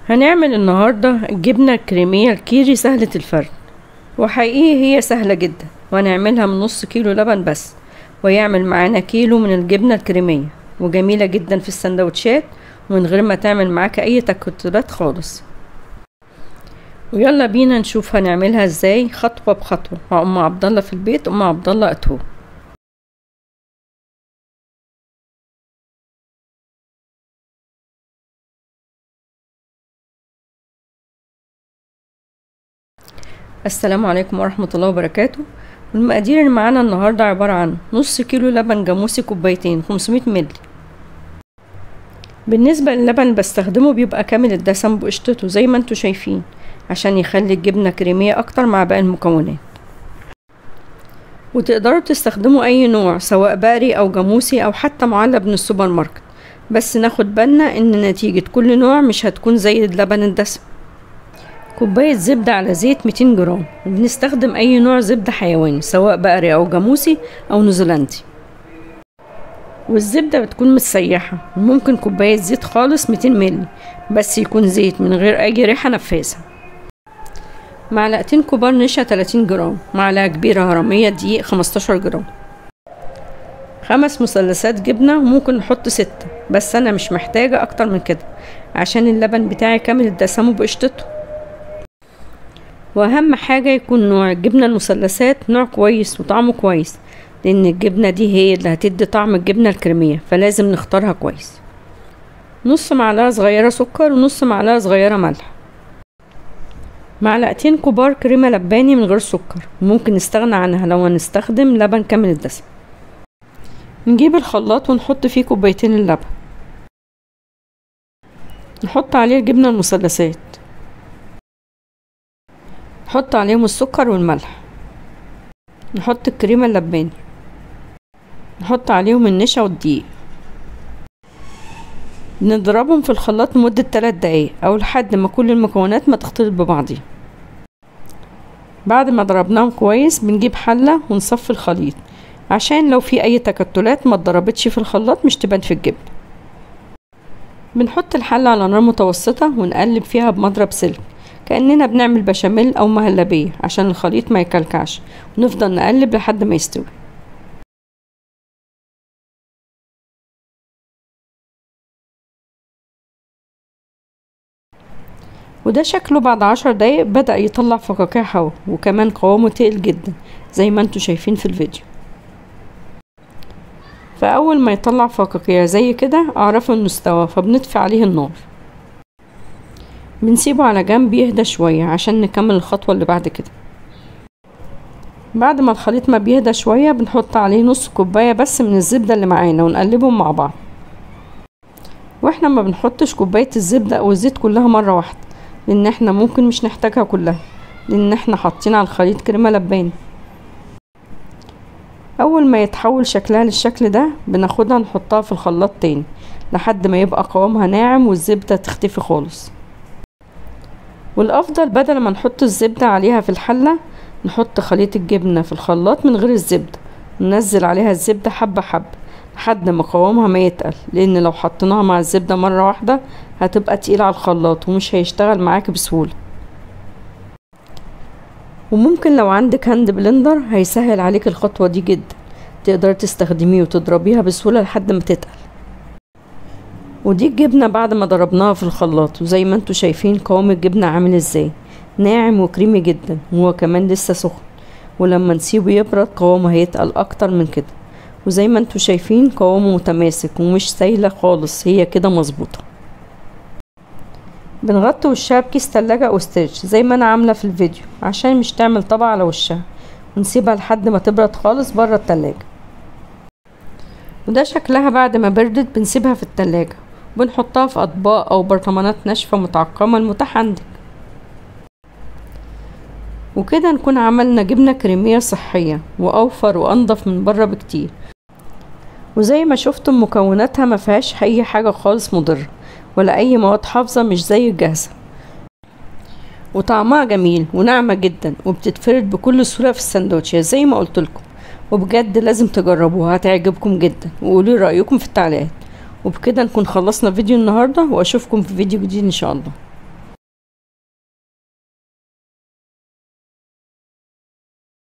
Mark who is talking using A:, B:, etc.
A: هنعمل النهاردة الجبنة الكريمية الكيري سهلة الفرد، وحقيقي هي سهلة جدا، وهنعملها من نص كيلو لبن بس، ويعمل معانا كيلو من الجبنة الكريمية، وجميلة جدا في السندوتشات ومن غير ما تعمل معاك اي تكتلات خالص. ويلا بينا نشوف هنعملها ازاي خطوة بخطوة مع ام عبد الله في البيت. ام عبد الله اتهو. السلام عليكم ورحمة الله وبركاته. المقادير اللي معانا النهاردة عبارة عن نص كيلو لبن جاموسي، كوبايتين 500 مللي. بالنسبة للبن اللي بستخدمه بيبقى كامل الدسم بقشطته زي ما انتوا شايفين، عشان يخلي الجبنة كريمية اكتر مع باقي المكونات. وتقدروا تستخدموا اي نوع سواء بقري او جاموسي او حتى معلب من السوبر ماركت، بس ناخد بالنا ان نتيجة كل نوع مش هتكون زي اللبن الدسم. كوباية زبدة على زيت 200 جرام، وبنستخدم اي نوع زبدة حيواني سواء بقري او جاموسي او نيوزيلندي، والزبدة بتكون متسيحة. وممكن كوباية زيت خالص 200 مللي، بس يكون زيت من غير اي ريحة نفاذة. معلقتين كبار نشا 30 جرام، معلقة كبيرة هرمية دقيق 15 جرام، 5 مثلثات جبنة، وممكن نحط 6 بس انا مش محتاجة اكتر من كده عشان اللبن بتاعي كامل الدسم وبقشطته. واهم حاجة يكون نوع الجبنة المثلثات نوع كويس وطعمه كويس، لان الجبنة دي هي اللي هتدي طعم الجبنة الكريمية، فلازم نختارها كويس. نص معلقة صغيرة سكر ونص معلقة صغيرة ملح، معلقتين كبار كريمة لباني من غير سكر، وممكن نستغنى عنها لو هنستخدم لبن كامل الدسم. نجيب الخلاط ونحط فيه كوبايتين اللبن، نحط عليه الجبنة المثلثات، نحط عليهم السكر والملح، نحط الكريمة اللباني، نحط عليهم النشا والدقيق، نضربهم في الخلاط لمدة 3 دقايق او لحد ما كل المكونات ما تختلط ببعضيها. بعد ما ضربناهم كويس بنجيب حلة ونصفي الخليط عشان لو في اي تكتلات ما اتضربتش في الخلاط مش تبان في الجبنة. بنحط الحلة على نار متوسطة ونقلب فيها بمضرب سلك كأننا بنعمل بشاميل او مهلبية عشان الخليط ما يكلكعش، ونفضل نقلب لحد ما يستوي. وده شكله بعد 10 دقايق بدأ يطلع فقاقيع هوا، وكمان قوامه تقل جدا زي ما انتوا شايفين في الفيديو. فأول ما يطلع فقاقيع زي كده اعرفوا انه استوى، فبنطفي عليه النار، بنسيبه على جنب يهدى شوية عشان نكمل الخطوة اللي بعد كده. بعد ما الخليط ما بيهدى شوية بنحط عليه نص كوباية بس من الزبدة اللي معانا ونقلبهم مع بعض. واحنا ما بنحطش كوباية الزبدة او الزيت كلها مرة واحدة، لان احنا ممكن مش نحتاجها كلها، لان احنا حاطين على الخليط كريمة لباني. اول ما يتحول شكلها للشكل ده بناخدها نحطها في الخلاط تاني لحد ما يبقى قوامها ناعم والزبدة تختفي خالص. والافضل بدل ما نحط الزبدة عليها في الحلة نحط خليط الجبنة في الخلاط من غير الزبدة، ننزل عليها الزبدة حبة حبة لحد ما قوامها ما يتقل، لان لو حطيناها مع الزبدة مرة واحدة هتبقى تقيلة على الخلاط ومش هيشتغل معاك بسهولة. وممكن لو عندك hand blender هيسهل عليك الخطوة دي جدا، تقدر تستخدميه وتضربيها بسهولة لحد ما تتقل. ودي الجبنة بعد ما ضربناها في الخلاط، وزي ما انتوا شايفين قوام الجبنة عامل ازاي، ناعم وكريمي جدا، وهو كمان لسه سخن، ولما نسيبه يبرد قوامه هيتقل اكتر من كده. وزي ما انتوا شايفين قوامه متماسك ومش سايلة خالص، هي كده مظبوطة. بنغطي وشها بكيس تلاجة او stretch زي ما انا عاملة في الفيديو عشان مش تعمل طبقة على وشها، ونسيبها لحد ما تبرد خالص بره التلاجة. وده شكلها بعد ما بردت، بنسيبها في التلاجة وبنحطها في اطباق او برطمانات ناشفة متعقمة المتاح عندك. وكده نكون عملنا جبنة كريمية صحية واوفر وانضف من بره بكتير. وزي ما شفتم مكوناتها ما فيهاش اي حاجة خالص مضرة ولا اي مواد حافظة، مش زي الجاهزة، وطعمها جميل وناعمة جدا، وبتتفرد بكل سهولة في السندوتشات زي ما قلت لكم. وبجد لازم تجربوها هتعجبكم جدا، وقولوا رأيكم في التعليقات. وبكده نكون خلصنا فيديو النهاردة، واشوفكم في فيديو جديد ان شاء الله.